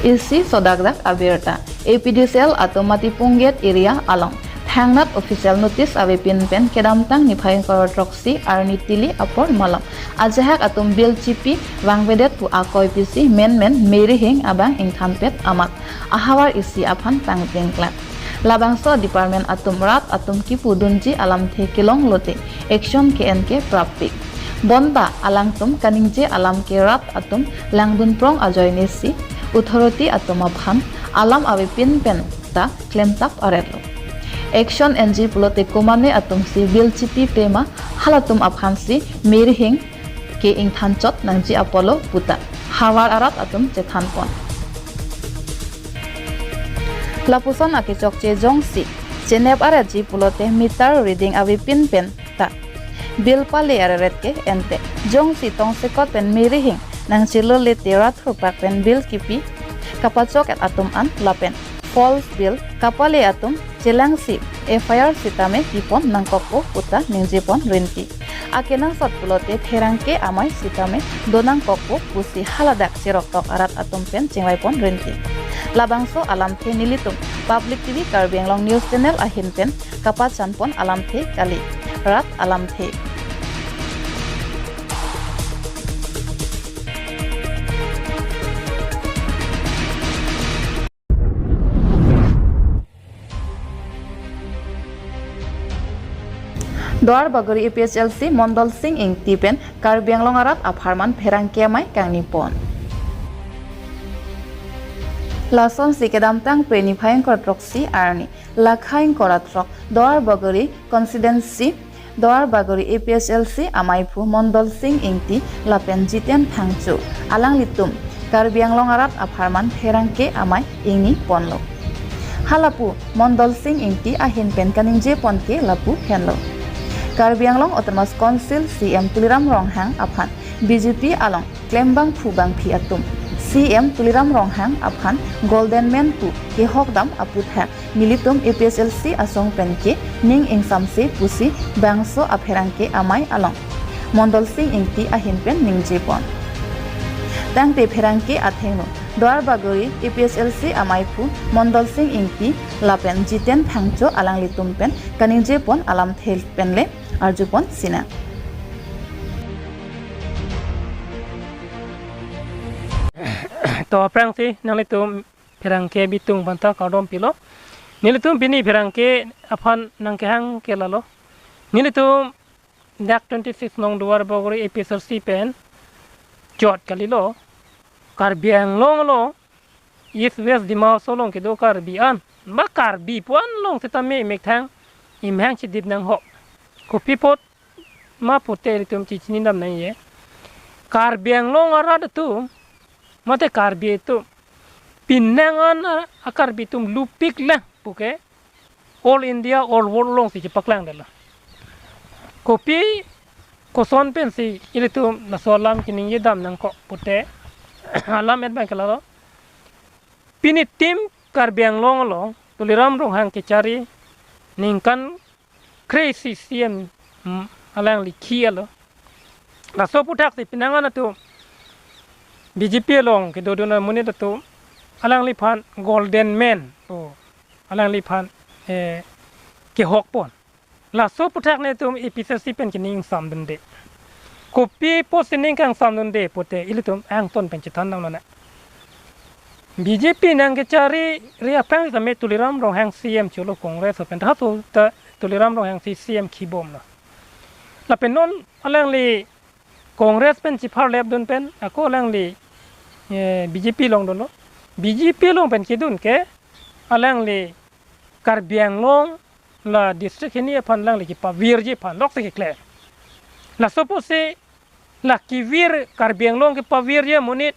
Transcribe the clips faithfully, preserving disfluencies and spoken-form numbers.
Isi sodakdak abirta. A P D C L atum Matipung Gate area along thangnat official notice avepin pen kedamtang niphai ingkoi ra throksi arni tili apor malom ajahak atum bill chipi vangvedet pu akoi pisi menmen Mary Hing abang ingthanpet amat ahavar isi aphan pangtingklak. Labangso department atum rat atum kipudunji alamthe kelong lote action ke-en ke prappik. Bonta alangtum kaningje alam ke rat atum langdun prong ajoine si authority atum aphan alam avepin pen ta klemtap aretlo. Action enji pulote komane atum si bill chipi pema halatum aphan si Mary Hing ke ingthanchot nangji apotlo puta havar arat atum chethanpon. Lapuson akechokche jongsi chenep aretji pulote meter reading avepin pen ta bill pale areret ke ente jongsi tongsekot pen Mary Hing nangchelo lete rat thurpak pen bill kipi kapachok-et atum an lapen false bill kapale atum chelangsi F I R sitame kipon nangkokpo puta ningjepon rinti. Akenangsot pulote pherangke amei sitame donangkokpo pusi haladak cheroktok arat atum pen chingvaipon rinti. Labangso alamthe nelitum Public T V Karbi Anglong News Channel ahin pen kapachanpon alamthe kali. Rat alamthe. Duar Bagori A P H L C Mondol Sing Ingti pen Karbi Anglong arat apharman pherangke amei kangnipon. Lasonsi kedamtang Phre niphai ingkoi ra throksi arni, lakha ingkoi ra throk, Duar Bagori constituency, Duar Bagori A P H L C ameiphu Mondol Sing Ingti lapen Jiten Phangcho alanglitum Karbi Anglong arat apharman pherangke amei ingniponlo. Halapu Mondol Sing Ingti ahin pen kaningjepon ke lapu henlo. Karbi Anglong Autonomous Council C M Tuliram Ronghang aphan B J P along klembangphu bangphi atum C M Tuliram Ronghang aphan Golden Man pu kehokdam aputhak nelitum A P H L C asong pen ke ning ingsamse pusi bangso apherangke amei along Mondol Sing Ingti ahin pen ningjepon. Tangte pherangke athengno Duar Bagori A P H L C ameiphu Mondol Sing Ingti lapen Jiten Phangcho alanglitum pen kaningjepon alamthe pen le arjupon sinang. To aphrangsi nanglitum pherangke bitung aphanta kardom pilo. Nelitum pini pherangke aphan nangkehang ke lalo. Nelitum dak twenty six nong Duar Bagori A P H L C pen chot kalilo. Karbi Anglong along East West Dima Hasao along kedo Karbi an, ba Karbi pu-an along sitame methang imhang chidip nanghok. Kopi apot ma pute ilitum chechinidam nangji. Karbi Anglong arat atum, mate Karbi atum, penang an a Karbi atum lupik lang puke, All India, all world alongsi chepaklangdetlo. Kopi koson pensi ilitum laso alam keningjidam nangkok pute alam et bang ke lalo. Pini tim Karbi Anglong along Tuliram Ronghang kechari ningkan kre-isi C M, mm, alangli khi alo. Laso aputhaksi penang an atum B J P along kedodun amonit atum alangliphan Golden Man pu alangliphan, eh, kehokpon. Laso aputhak nelitum A P H L C pen kening ingsamdunde. Kopi apotsi ning kangsamdunde pute ilitum angton pen chethandamlonang. B J P nangkechari ri aphrang tame Tuliram Ronghang C M cholo, Congress pen ta halaso ta Tuliram Ronghang si C M khibomlo. Lapen non alangli Congress pen chepharlepdun pen ako alangli, eh, B J P along dunlo. B J P along pen kedun ke alangli Karbi Anglong la district hini aphan alangli kepavirji aphan loksi kekle. Laso apotsi la kevir Karbi Anglong kepavirji amonit,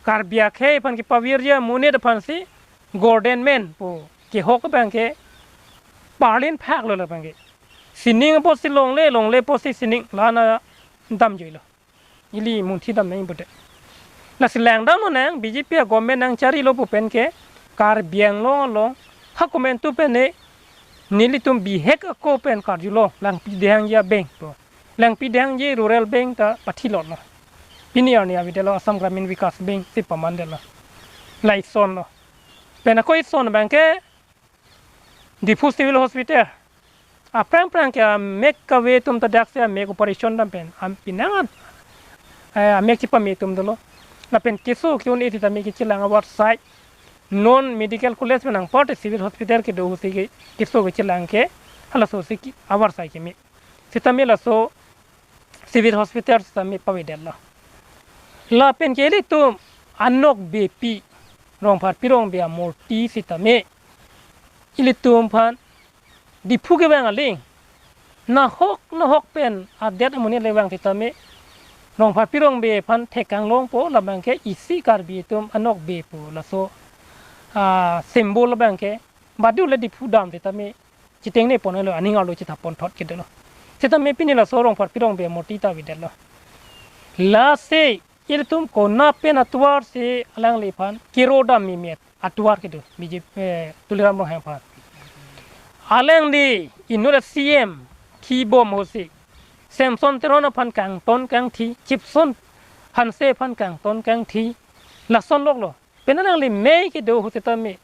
Karbi akhei aphan kepavirji amonit aphansi Golden Man pu kehok abang ke parlin phaklo labang ke. Sining apotsi longle, longle apotsi sining, la-an damjuilo. Ili munthidam nangji pute. Lasi langdamlonang B J P a government nangcharilo pu pen ke Karbi Anglong along ha komantu pen ne nelitum bihek ako pen karjulo Langpi Dehangji a bank pu. Langpi Dehangji rural bank ta pathilotlo. Pini arni avedetlo Assam Gramin Vikas Bank si pamandetlo. La ison lo. Pen ako ison abang ke Diphu Civil Hospital. Aphrang phrang ke amek kave atum ta daksi amek operation dam pen. Am pinang an, eh, amek chipame atum dolo. Lapen keso ke-un-e sitame kechelang avarsai. Non medical college pen anparta civil hospital kedo ahutsi ke keso kechelang ke halaso si ke avarsai keme. Sitame laso civil hospital sitame pavedetlo. Lapen ke ilitum anok Beypi, Rongpharpi Rongbe amurti sitame ilitum aphan Diphu kevang aling nahok nahok pen adet amonit le vang sitame Rongpharpi Rongbe aphan thekang longpo, labang ke isi Karbi atum anok Bey pu laso, ah, symbol labang ke badu le Diphu dam sitame chitengne pon lo, aning arlo chithap pon thot kedolo. Sitame pini laso Rongpharpi Rongbe amurti ta avedetlo. Lasi ilitum konat pen atovar si alangliphan kiro dam meme atovar kedo B J P, eh, Tuliram Ronghang aphan. Alangli inut a-C M kibom ahutsi Samson Teron aphan kangton kangthi, Chipson Hanse aphan kangton kangthi, lason loklo. Pen alangli mei kedo ahut sitame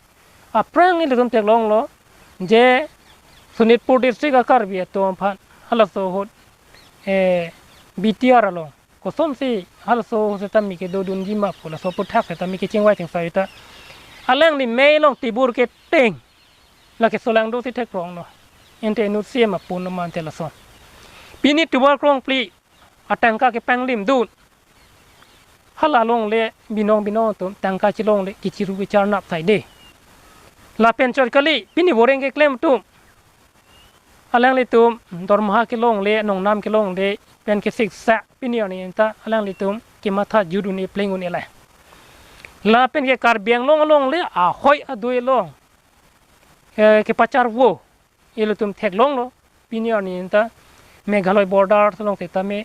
aphrang ilitum theklonglo je Sonitpur district a-Karbi atum aphan halaso ahut, eh, B T R along kosonsi halaso ahut sitame kedodunji ma pu laso aphuthak sitame kechingvai chingvai ta alangli mei along tibur keteng lake solang dosi theklonglo. Ante inut C M apun lo ma ante lason. Pini tovar krongphli atangka kepanglimdun. Hala longle binong binong atum tangka chelongle kechiru kecharnap saide. Lapen chot kali pini boreng keklem atum. Alanglitum dormaha kelongle, nongnam kelongle, pen kesiksa pini arni ta alanglitum kematha jut un-e pleng un-e la. Lapen ke Karbi Anglong alongle ahoi adoi along, eh, kepacharvo ilitum theklonglo, pini arni ta Meghalaya border along sitame,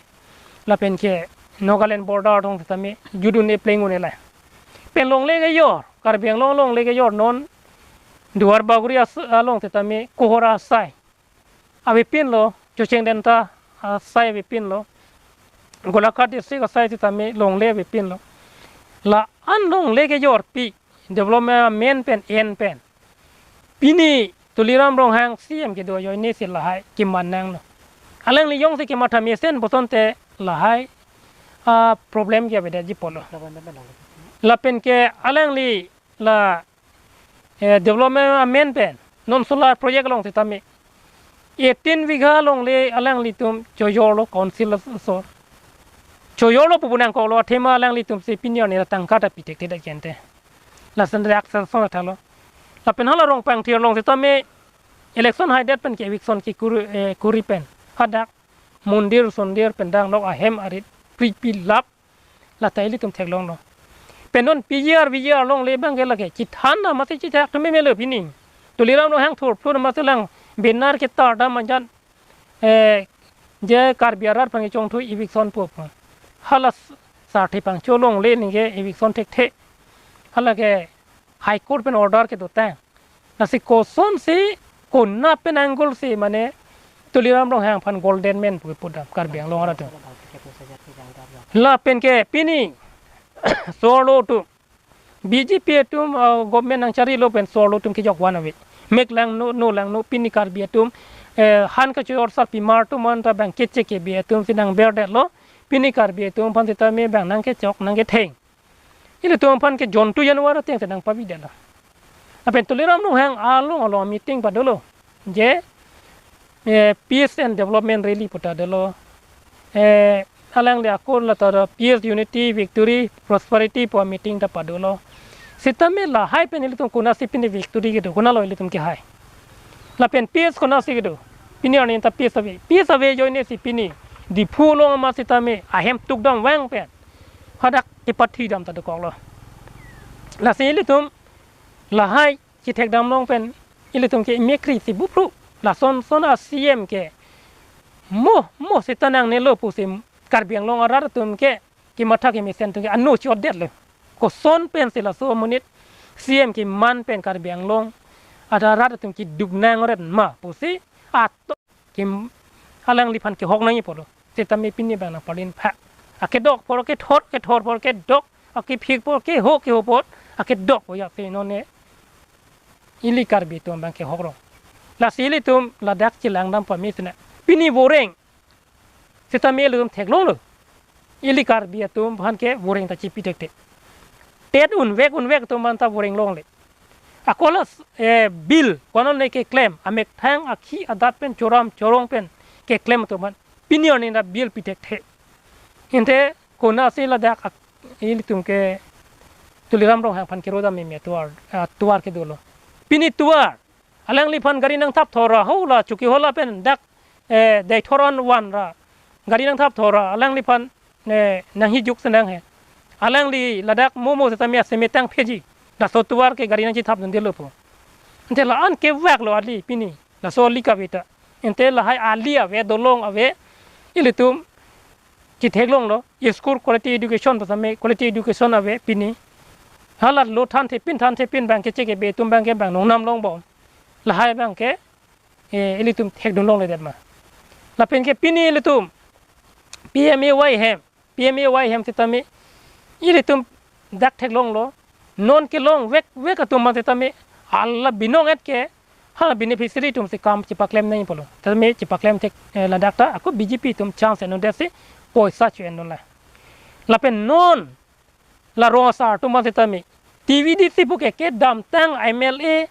lapen ke Nagaland border along sitame jut un-e pleng un-e la. Pen longle kejor, Karbi Anglong longle kejor non Duar Bagori as-, along sitame Kohora asai avepinlo, Chocheng Delta asai avepinlo, Golaghat district asai sitame longle avepinlo. La-an longle kejorpi development pen en pen pini Tuliram Ronghang C M kedo ajoine si lahai keman nanglo. Alangli jongsi kematha mesen pusonte lahai, ah, problem ke avedetji pulo. Lapen ke alangli la, eh, development amen pen non solar project along sitame eighteen bigha alongle alanglitum chojorlo council asor. Chojorlo pu pu nangkoklo, athema alanglitum si pini arni tangka ta pi thekthedet kente. Lason dak ason athalo. Lapen hala Rongpangthir along sitame election haidet pen ke eviction kekuri, eh, kuri pen hadak mondir sondir pen dang lok ahem arit pripilap. Lata ilitum theklonglo. Pen non P G R, V G R alongle abang ke lake chithan na masi chithak thum meme lo pini. Tuliram Ronghang thurphlu na masi lang banner ketar dam anjan, eh, je Karbi arat aphan kechongthu eviction pu pu. Hala s-, sarthe pangcho longle ningke eviction thekthe. Hala ke High Court pen order kedo tang. Lasi kosonsi konat pen angle si mane Tuliram Ronghang aphan golden man pu pudam Karbi Anglong arat atum. Lapen ke pini sorlo atum B J P atum, uh, government nangcharilo pen sorlo atum kejok van ave. Mek langno, no langno pini Karbi atum, eh, han kachor sarpimar atum anta bang keche kebi atum si nangberdetlo. Pini Karbi atum aphan sitame bang nangkechok nangketheng. Ilitum aphan ke jontu januar ateng si nangpavidetlo. Lapen Tuliram Ronghang along along meeting padolo. Je, eh, peace and development rally pu ta dolo. Eh, alangli akur lata do peace, unity, victory, prosperity pu meeting ta padolo. Sitame lahai pen ilitum konatsi pini victory kedo, konatlo ilitum kehai. Lapen peace konatsi kedo. Pini arni ta peace ave. Peace ave ajoine si pini Diphu along amat sitame ahem tukdam vang pen hadak kepathi dam ta dokoklo. Lasi ilitum lahai chithekdam long pen ilitum ke mekri si buphru. Lason son a-C M ke mo mo sita nangnelo pusi Karbi Anglong arat atum ke kematha kemesen atum ke ano chodetlo. Koson pensi laso amonit C M keman pen Karbi Anglong arat atum keduk nang oret ma pusi ato kim alangliphan kehok nangji pulo. Sitame pini bang nangpalin pha. Akedok apor kethor, kethor apor kedok, akephik apor keho, keho apor akedok o ya se non ne ili Karbi atum abang ke hokrong. Lasi ilitum ladak chelang dam pame sina. Pini voreng sitame ilitum theklonglo. Ili Karbi atum aphan ke voreng ta chipi thekthe. Tet unvek unvek atum aphan ta voreng longle. Ako la, eh, bill konon ne keklem, amethang akhi adat pen choram chorong pen keklem atum aphan pini arni ta bill pi thekthe. Ante konatsi ladak ak-, ilitum ke Tuliram Ronghang aphan kiro dam meme atovar, ah, tovar ke dolo. Pini tovar alangliphan gari nangthap thora ho la Chokihola pen dak, eh, Deithor an van ra gari nangthap thora alangliphan, eh, nanghijuk senang he. Alangli ladak momo sitame aseme tang pheji. Laso tovar ke gari nangchithap dundelo po. Ante la-an kevaklo ali pini. Laso ali kave ta. Ante lahai ali ave, dolong ave. Ilitum chitheklonglo. School quality education pasame quality education ave pini. Hala lo than thepin than thepin abang ke chekebe atum abang ke bang nongnam longbom. Lahai abang ke, eh, ilitum thekdun longledet ma. Lapen ke pini ilitum P M A Y hem, P M A Y hem sitame ilitum dak theklonglo. Non kelong vek vek atum aphan sitame hala binong-et ke, ha beneficiary atum si kam chipaklem nangji pulo. Tame chipaklem thek, eh, ladak ta ako B J P atum chance enodetsi poisa cho-endunlo. Lapen non la rong asar atum aphan sitame T V D C pu ke kedamtang M L A,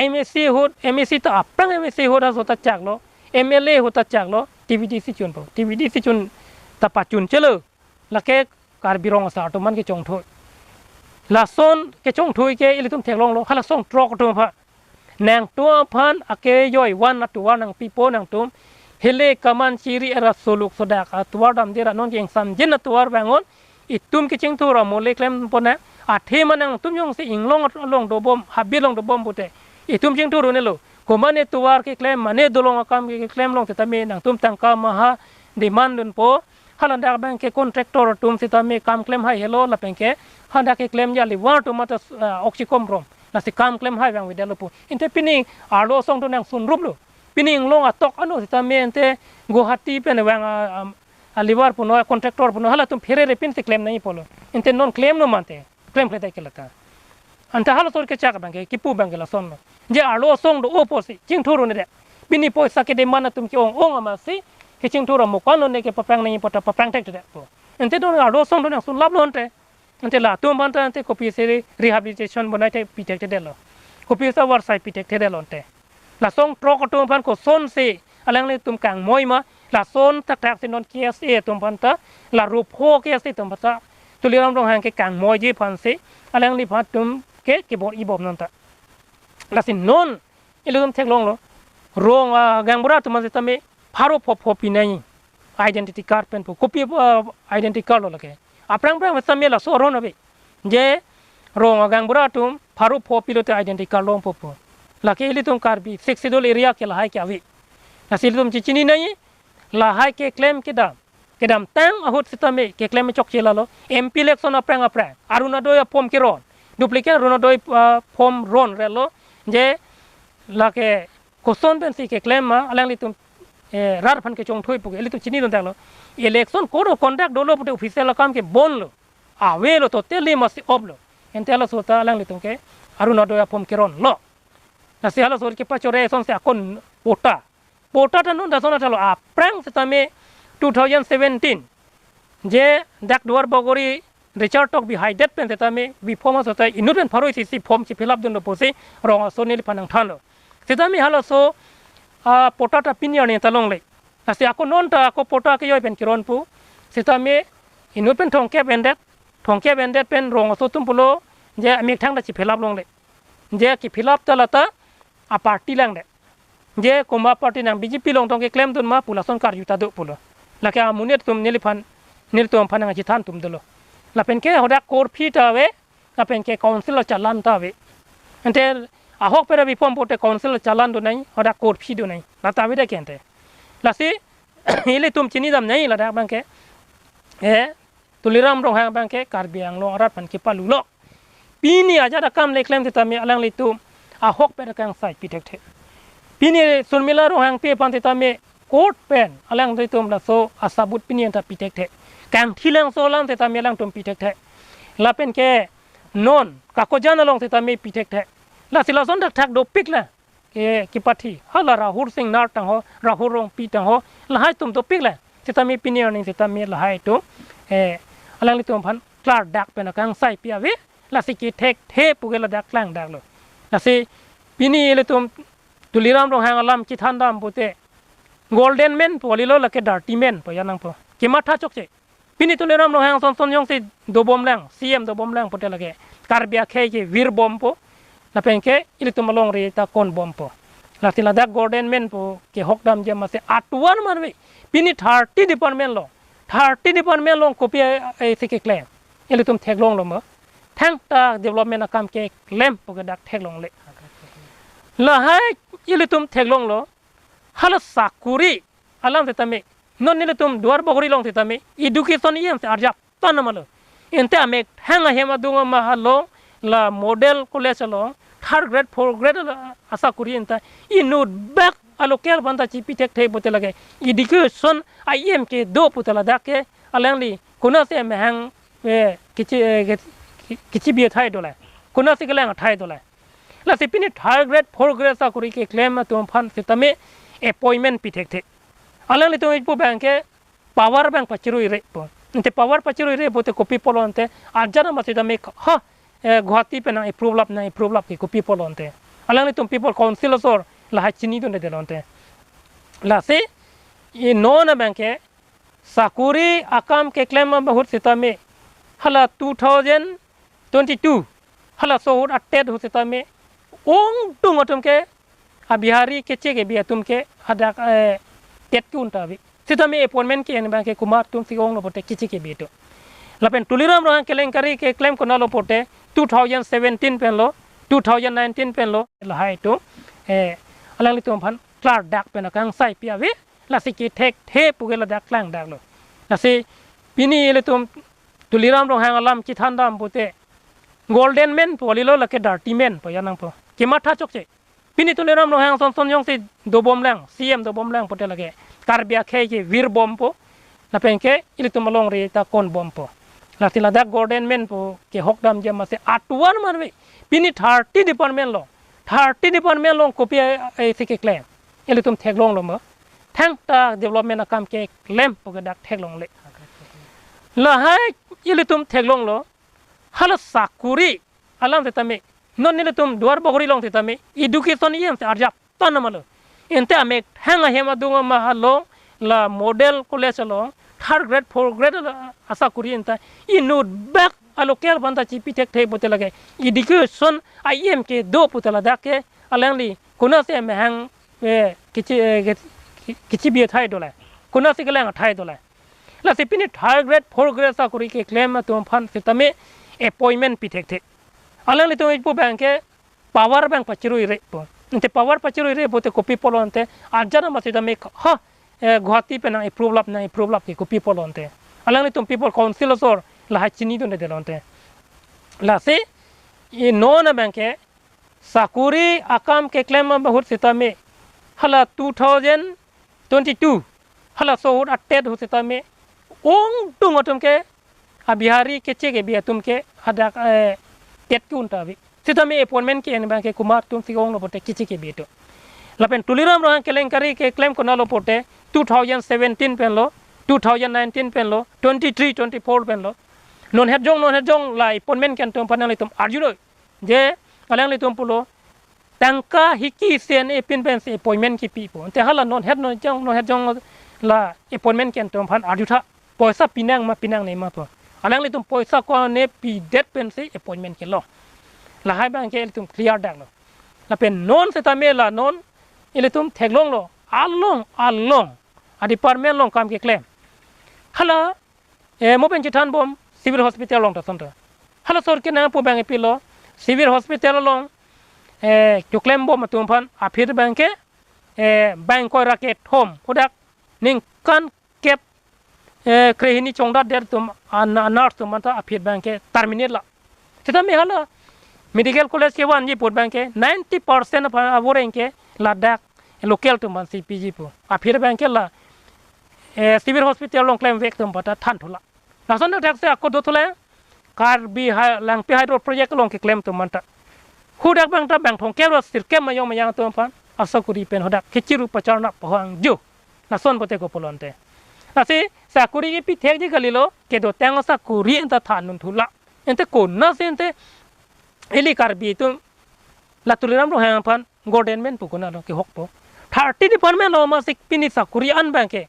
M A C ahut, M A C ta aphrang M A C ahut aso ta chaklo, M L A ahut ta chaklo, T V D C chunpo. T V D C chun ta pachun chelo. Lake Karbi rong asar atum aphan kechongthui. Lason kechongthui ke ilitum theklonglo, hala song throk atum aphan. Nangtum aphan akejoi van atovar nangpipo nangtum. Hele kaman chiri era soluk sodak atovar damde ra non ke ingsamjin atovar vangon. Itum kechingthur amole klem pona. Athe ma nangtum jongsi inglong along dobom, habit along dobom pute itum chingthur un-elo. Komatne tovar keklem, mane dolong akam keklem long sitame nangtum tangka maha demand dunpo. Hala dak abang ke contractor atum sitame kam klem hai helo lapen ke hadak keklemji alivar atum mata, ah, oxycom rom. Lasi kam klem hai abang avedetlo pu. Ante pini arlo asong do nangsunruplo. Pini inglong atok ano sitame ante Guwahati pen vang, ah, ah, alivar puno, contractor puno, halatum pherere pinsi klem nangji pulo. Ante non klemnon ma ante. Klemkle dai ke lata. Ante halaso kechak abang ke, kipu abang ke lasonlo. Je arlo asong do-o pusi chingthur un-edet. Pini poisa ke demand atum ke-ong-ong amatsi kechingthur amo kono ne kepaphrang nangji pu ta paphrang thekthedetpo. Ante non arlo asong do nangsunlaplo ante. Ante latum aphan ta ante kopisi rehabilitation bonai thekpi thekthedetlo. Kopisi avarsai pi thekthedetlo ante. Lasong throk atum aphan kosonsi alanglitum kangmoi ma, lason thakthak si non K S A atum aphan ta, la rup ho K S A atum aphan ta, Tuliram Ronghang ke kangmoiji aphansi alangliphan atum ke kebor-ibomnon ta. Lasi non ilitum theklonglo, rong, ah, gaonbura atum aphan sitame pharo pho pho pi nangji identity card pen pu. Kopi, ah, identity card lo lake. Aphrang aphrang sitame laso aron ave. Je rong agaonbura atum pharo pho pilote identity card longpo pu. Lake ilitum Karbi Sixth Schedule area ke lahai ke ave. Lasi ilitum chechini nangji, lahai keklem kedam. Kedamtang ahut sitame keklem chokche lalo. M P election aphrang aphrang Orunodoi aform keron. Duplicate Orunodoi, ah, form ronrelo. Je lake koson pensi keklem ma alanglitum, eh, rat aphan kechongthui pu ke ilitum chinidun thaklo. Election code of conduct dolo pute official akam ke bonlo. Avelo, totally masi off lo. Ante halaso ta alanglitum ke Orunodoi aform keronlo. Lasi halaso kepachore asonsi akon patta. Patta ta non ta son athalo aphrang sitame two thousand seventeen. Je dak Duar Bagori Richard Tokbi haidet pen sitame bi form aso ta inut pen pharo isi isi form si fill up dunlo pusi rong aso neliphan nangthanlo. Sitame halaso, ah, patta ta pini arni ta longle. Lasi ako non ta ako patta kejoi pen keron pu. Sitame inut pen thomkep endet, thomkep endet pen rong aso atum pulo, je amethang ta chi fill up longle. Je ki fill up ta lata aparty langdet. Je komat party nang B J P along tong keklemdun ma pu lason karju ta do pulo. Lake amonit atum neliphan, nelitum aphan nangchethan atum dolo. Lapen ke hadak court fee ta ave, lapen ke council a challan ta ave. Ante ahok pera bi form pute council a challan do nangji, hadak court fee do nangji. Lata ave de ke ante. Lasi ilitum chinidam nangji ladak abang ke. Eh, Tuliram Ronghang abang ke Karbi Anglong arat aphan kepalulo. Pini ajat akam le klem sitame alanglitum ahok pera kangsai pi thekthe. Pini Surmila Ronghangpi aphan sitame court pen alanglitum laso asabut pini anta pi thekthe. Kangthilangso alam sitame alangtum pi thekthe. Lapen ke Non kakojan along sitame pi thekthek. Lasi lason thakthak dopik la ke kipathi. Hala Rahul Singnar tangho, Rahul Rongpi tangho, lahai atum dopik la. Sitame pini arni sitame lahai atum, eh, alanglitum aphan klardak pen akangsai pi ave. Lasi kethekthe pu ke ladak klangdaklo. Lasi pini ilitum Tuliram Ronghang alam chethandam pute golden man pu kalilo, lake dirty man pu ya nangpo. Kematha chokche. Pini Tuliram Ronghang son son jongsi dobomlang, C M dobomlang pute lake Karbi akhei ke vir bompo. Lapen ke ilitum alongri ta kon bompo. Lasi ladak golden man pu kehokdamji amatsi atuan marve. Pini thirty department along, thirty department along kopi a, a, isi keklem. Ilitum theklonglo ma. Thangta development akam keklem pu ke dak theklongle. Lahai ilitum theklonglo. Hala sakuri alam sitame, non nelitum Duarbagori along sitame education E M si arjap tan namalo. Ante amethang ahem adung ama halo la model college along third grade, fourth grade la asakuri anta inut bak a local aphanta chipi thekthe pute lake education E M kedo pute ladak ke alangli konatsi amahang, eh, kechi, eh, ke-, kechibi athai dolang, konatsi kelang athai dolang. Lasi pini third grade, fourth grade sakuri keklem atum aphan sitame appointment pi thekthe. Alanglitum ipu abang ke power abang pachiruirepo. Ante power pachiruirepo te kopi pulo ante, ajat ama sitame ha, eh, Guwahati pen nang-approve lap, nang-approve lap ke kopi pulo ante. Alanglitum People Council asor lahai chinidundedetlo ante. Lasi, i non abang ke sakuri akam keklem abang ahut sitame hala two thousand twenty-two, halaso ahut a-TET ahut sitame ongdung atum ke a-Bihari keche kebi atum ke hadak, eh, TET ke-un ta ave. Sitame appointment ke-en abang ke komat atumsi onglo pute keche kebi atum. Lapen Tuliram Ronghang kelengkari keklem konatlo pute two thousand seventeen penlo, two thousand nineteen penlo, lahai atum, eh, alanglitum aphan klardak pen akangsai pi ave. Lasi kethekthe pu ke ladak klangdaklo. Lasi pini ilitum Tuliram Ronghang alam chethandam pute golden man pu kalilo, lake dirty man pu ya nangpo. Kematha chokche. Pini Tuliram Ronghang son son jongsi dobomlang, C M dobomlang pute lake Karbi akhei ke vir bompo. Lapen ke ilitum alongri ta kon bompo. Lasi ladak golden man pu kehokdamji amatsi atuan marve. Pini thirty department along, thirty department along kopi a, a, isi keklem. Ilitum theklonglo ma. Thangta development akam keklem pu ke dak theklongle. Lahai ilitum theklonglo. Hala sakuri alam sitame, non nelitum Duarbagori along sitame education E M si arjap tan namalo. Ante amethang ahem adung ama halo la model college along third grade, fourth grade la asakuri anta inut bak a local aphanta chipi thekthe pute lake education E M kedo pute ladak ke alangli konatsi amahang, eh, kechi, eh, ke-, kechibi athai dolang, konatsi kelang athai dolang. Lasi pini third grade, fourth grade sakuri keklem atum aphan sitame appointment pi thekthe. Alanglitum ipu abang ke power abang pachiruirepo. Ante power pachiruirepo te kopi pulo ante, ajat ama sitame ha, eh, Guwahati pen nang-approve lap, nang-approve lap ke kopi pulo ante. Alanglitum People Council asor lahai chinidundedetlo ante. Lasi, i non abang ke sakuri akam keklem abang ahut sitame hala two thousand twenty-two, halaso ahut a-TET ahut sitame ongdung atum ke a-Bihari keche kebi atum ke hadak, eh, TET ke-un ta ave. Sitame appointment ke-en abang ke komat atumsi onglo pute keche kebi atum. Lapen Tuliram Ronghang kelengkari keklem konatlo pute two thousand seventeen penlo, two thousand nineteen penlo, twenty-three, twenty-four penlo. Non het jong, non het jong la appointment ke-en atum aphan nanglitum arjulo. Je alanglitum pulo, tangka hiki isi an-e pin pensi appointment kepipo. Ante hala non het non jong, non het jong la appointment ke-en atum aphan arjutha. Poisa pinang ma pinangne ma pu. Alanglitum poisa ko-an-e pidet pensi appointment kelong. Lahai abang ke ilitum clear daklo. Lapen non sitame la non ilitum theklonglo. Along, along a-department along kam keklem. Hala, eh, mo pen chethanbom Civil Hospital along ta asonta. Halaso ahut ke nangpu abang ipilo, Civil Hospital along, eh, choklembom atum aphan aphi abang ke, eh, bang ingkoi ra kethom hadak ningkan kep, eh, krehini chongdatdet atum an, an-nurse atum anta aphi abang ke terminate la. Sitame hala medical college kevanji put abang ke ninety percent aphan avoreng ke ladak local atum aphansi piji pu. Aphi abang ke la, eh, Civil Hospital along klemvek atum aphanta than thulo. Lason dak se ako do thulo. Karbi Hai-, Langpi Hydro Project along keklem atum anta. Hadak abang ta bang thomkep ra sirkep mayong mayang atum aphan asakuri pen hadak kechiru pacharnap pohang ju. Lason pote kopulo ante. Lasi sakuri kepithekji kalilo, kedotang asakuri anta than un thula. Ante konatsi ante ili Karbi atum la Tuliram Ronghang aphan government pu konatlo kehokpo. Thirty department along amatsi pini sakuri an abang ke,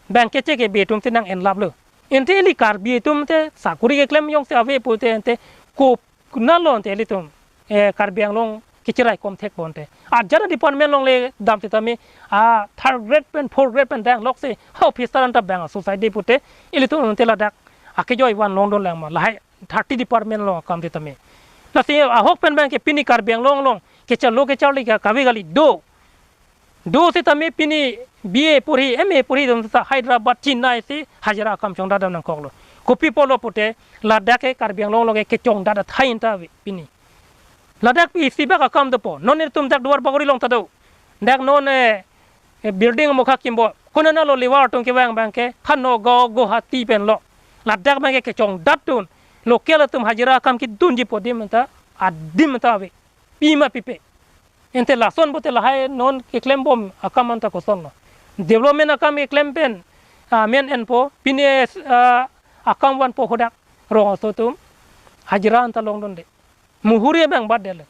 abang keche kebe atum si nang-enlaplo. Ante ili Karbi atum ante sakuri keklem jongsi ave pute ante ko konatlo ante ilitum, eh, Karbi Anglong kecherai kom thekpo ante. Ajat department along le dam sitame a third grade pen fourth grade pen dang loksi ha officer anta bang a-suicide pute ilitum ante ladak akejoi van longdun lang ma lahai thirty department along akam sitame. Lasi ahok pen abang ke pini Karbi Anglong along kechalo kecharli ka kave kali do. Do sitame pini B A puri, M A puri atum ta Hyderabad, Chennai si hajira akam chongdat dam nangkoklo. Kopi apotlo pute ladak ke Karbi Anglong along ke kechongdat athai anta ave pini. Ladak pi isi bak akam dopo. Non ilitum dak Duar Bagori along ta do. Dak non, eh, eh, building mokha kimbo. Konatlo labour atum kevang abang ke ha Nagaon Guwahati penlo. Ladak abang ke kechongdatdun. Local atum hajira akam kedunji po adim anta, adim anta ave. Pima pipe. Ante lason pote lahai non keklembom akam anta kosonlo. Development akam keklem pen, ah, men enpo, pini, ah, akam vanpo hadak rong aso atum hajira anta longdunde. Muhuri abang batdetlo.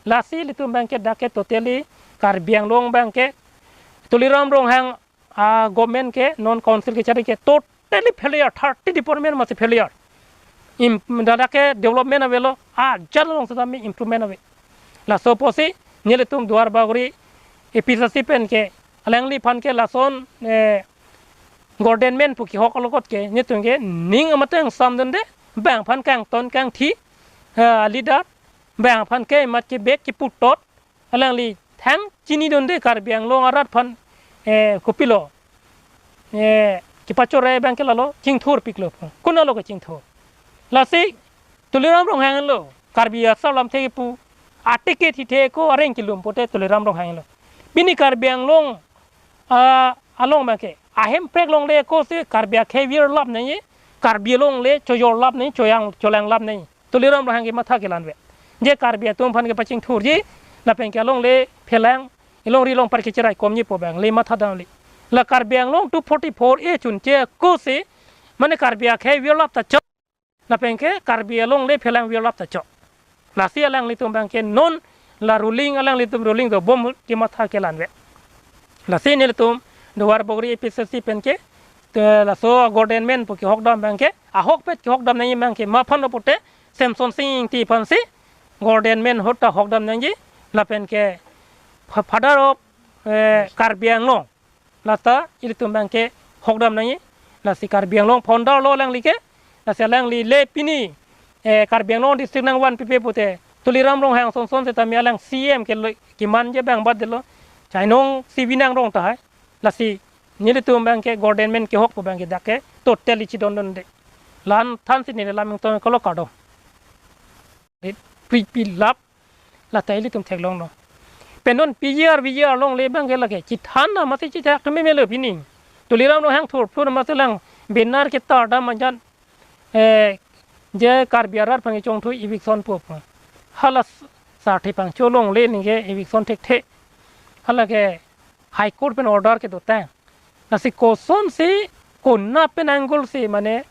Lasi ilitum abang ke dak ke totally Karbi Anglong abang ke Tuliram Ronghang a-government ke non council kechari ke totally failure, thirty department amatsi failure. Im, ladak ke development avelo, ajat along sitame improvement ave. Laso apotsi nelitum Duar Bagori A P H L C pen ke alangliphan ke lason, eh, government pu kehok alokot ke nelitum ke ning amat nangsamdunde, bang aphan kangton kangthi, eh, leader, bang aphan ke mat kebek keputot, alangli thang chinidunde Karbi Anglong arat aphan, eh, kopilo, eh, kepachore abang ke lalo chingthurpiklo. Konatlo kechingthur? Lasi Tuliram Ronghang lo, Karbi asar lamthe kepu, a-ticket hithe ako areng kelum pote Tuliram Ronghang lo. Pini Karbi Anglong, ah, along abang ke ahemprek longle ako si Karbi akhei virlap nangji, Karbi longle chojorlap nangji, choyang cholanglap nangji. Tuliram Ronghang ke matha kelang ave. Je Karbi atum aphan kepachingthurji, lapen ke alongle phelang, ilongri longpat kecherai komji pu abang le matha damle. La Karbi Anglong two forty-four A chunche ako si, mane Karbi akhei virlap ta chok. Lapen ke Karbi alongle phelang virlap ta chok. Lasi alanglitum abang ke non la ruling, alanglitum ruling dobom kematha kelang ave. Lasi nelitum Duar Bagori A P H L C pen ke, te laso government pu kehokdam abang ke, ahokpet kehokdam nangji abang ke ma aphanlo pote, Semson Sing Ingti aphansi government ahut ta hokdam nangji, lapen ke fa-, father of, eh, Karbi Anglong. Lata ilitum abang ke hokdam nangji. Lasi Karbi Anglong founder lo alangli ke. Lasi alangli le pini, eh, Karbi Anglong district nangvanpipe pote Tuliram Ronghang sonson sitame alang C M ke lo, kemanje abang batdetlo. Chainong si binang rong tahai. Lasi nelitum abang ke government kehok pu abang ke dak ke totally chidondunde. La-an thansi neli lam ingtonkoklo, kardom. Pripilap. Lata ilitum theklonglo. Pen non P G R, V G R longle abang ke lake chithan na masi chithak thum melo pini. Tuliram Ronghang thurphur masi lang banner ketar dam ajan, eh, je Karbi arat aphan kechongthu eviction pu pu. Hala s-, sarthe pangcho longle ningke eviction thekthe. Hala ke High Court pen order kedotang. Lasi kosonsi, konat pen angle si, mane,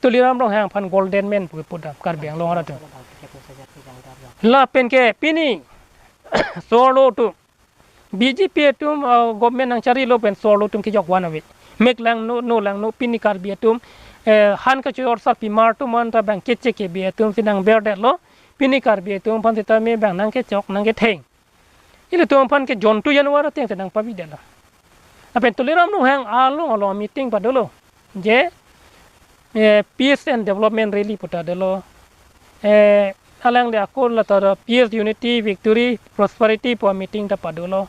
Tuliram Ronghang aphan government pu pudam Karbi Anglong arat atum. Lapen ke pini, sorlo atum, B J P atum, uh, government nangcharilo pen sorlo atum kejok van ave. Mek langno, no langno, pini Karbi atum, eh, han kachor sarpimar atum anta abang keche kebe atum si nangverdetlo, pini Karbi atum aphan sitame abang nangkechok, nangketheng. Ilitum aphan ke jontu januar ateng si nangpavidetlo. Lapen Tuliram Ronghang along along meeting padolo. Je, eh, peace and development rally pu ta dolo. Eh, alangli ako lata peace, unity, victory, prosperity pu meeting ta padolo.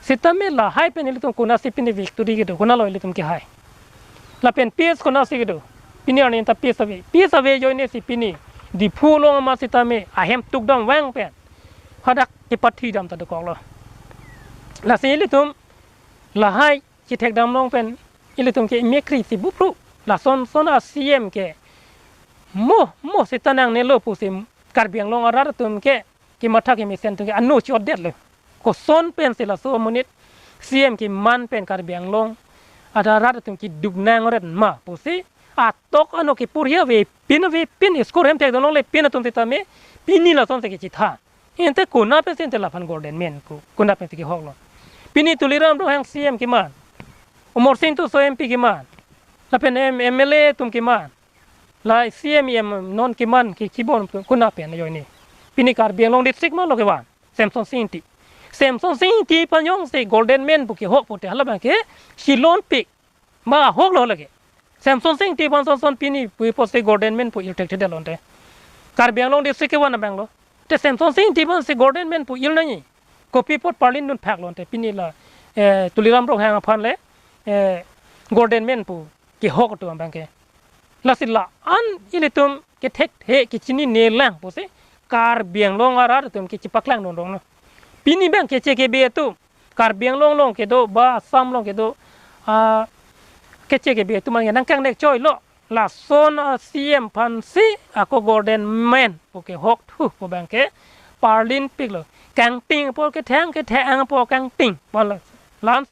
Sitame lahai pen ilitum konatsi pini victory kedo, konatlo ilitum kehai. Lapen peace konatsi kedo. Pini arni ta peace ave. Peace ave ajoine si pini Diphu along amat sitame ahem tukdam vang pen hadak kepathi dam ta dokoklo. Lasi ilitum lahai chithekdam long pen ilitum ke emekri si bupru. Lason son a-C M ke mo mo seta nangnelo pusi Karbi Anglong arat atum ke kematha kemesen atum ke ano chodetlo. Koson pensi laso amonit C M keman pen Karbi Anglong arat atum keduk nang oret ma pusi atok ano kepurhi avepin avepin school hem thekdun longle pin atum sitame pini lasonsi kechethan. Ante konat pensi ante laphan Golden Men pu konat pensi kehoklo. Pini Tuliram Ronghang C M keman, Amarsing Tisso M P keman, lapen M-, M L A atum keman, la C M E M non keman ke kibon konat pen ajoine. Pini Karbi Anglong district malo kevan, Semsonsing Ingti. Semsonsing Ingti aphan jongsi Golden Men pu kehok pute hala abangke chelonpik ma ahoklo lake. Semsonsing Ingti aphan sonson pini pu pusi Golden Men pu il thekthedetlo ante. Karbi Anglong district kevan abanglo. Te Semsonsing Ingti aphansi Golden Men pu il nangji. Kopi apot parlin dun phaklo ante pini la, eh, Tuliram Ronghang aphan le, eh, Golden Men pu kehok atum abangke. Lasi la-an ilitum kethekthe kechinine lang pusi Karbi Anglong arat atum kechepaklangdun ronglo. Pini abang keche kebe atum Karbi Anglong along kedo ba Assam along kedo, ah, keche kebe atum an nangkangnek choilo. Lason a C M aphansi ako Golden Men pu kehok thu pu abangke parlinpiklo. Kangting apot kethang, kethang apot kangting. Pon la. Lam